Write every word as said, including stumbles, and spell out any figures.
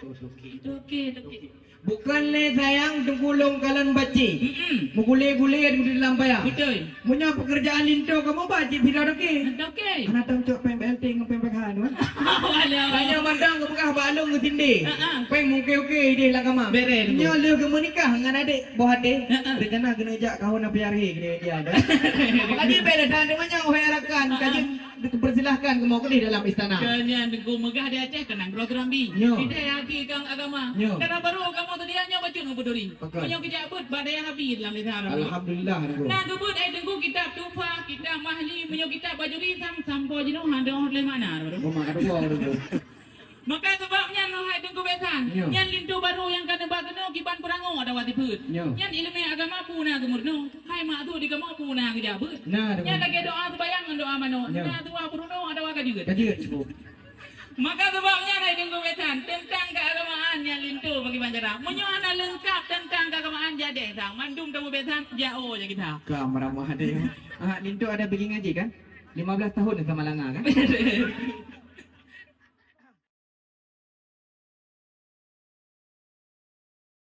Toke, toke. Bukan lé sayang teungku lôn kalon baci. Mm-mm. Meuguléh-guléh di dalam payah. Beutôi. Meunyoe peukeurjaan linto kamoe ba cit sidroe toke. Toke. Hana tom cok péng B L T ngon péng P K H tu, eh? Walah. Tanyoe mantong geupeugah bak lôn geutindé. Ha, ha. Péng meuke-uke idéh lam kama. Bereh tu. Nyoe lheueh geumeunikah ngon adék boh até. Ha, ha. Rencana keuneuk jak kahwin api hari keuneuk dia tu. Makajih beda dan meunyoe wahai rakan, kajih dipersilahkan kamoe keudéh dalam istana. Keu nyan Teungku meugah di Aceh keunong droe teurambi. Nyo. Idéh aki kang agama. Nyo. Karena baru kamoe teudiak nyoe bacut ngon peuduri. Pakon. Meunyoe geujak beuet bak dayah Abi lam desa Arab. Alhamdulillah, Teungku. Na geubeuet ai Teungku kitab Tuhfah, kitab Mahli, meunyoe kitab Bajuri sang sampoe jinoe hana lé makna, Teungku. Oh, mak kata gua, Teungku. Maka sebab nyan, hai Teungku Besan, nyo, nyan linto baru nyang ka neuba keunoe kiban peurangoe atawa tipeuet. Nyo. Nyan ileumèe agama peue na geumeurunoe, hai maksud di kamoe peue na geujak beuet. Na, Teungku. Nyan lagèe doa seubayang ngon doa manok, nyo, na tuha peurunoe atawa ka jeuet. Ka jeuet, Teungku. Maka sebab nyan hai Teungku Besan, teuntang keagamaan nyan linto bagi bancara. Meunyoe hana leungkap teuntang keagamaan jadeh sang, mandum Teungku Besan, jak o jak kita. Ka meuramah deh. Ah, linto ada pergi ngaji kan? Lima belas tahun sama langa kan?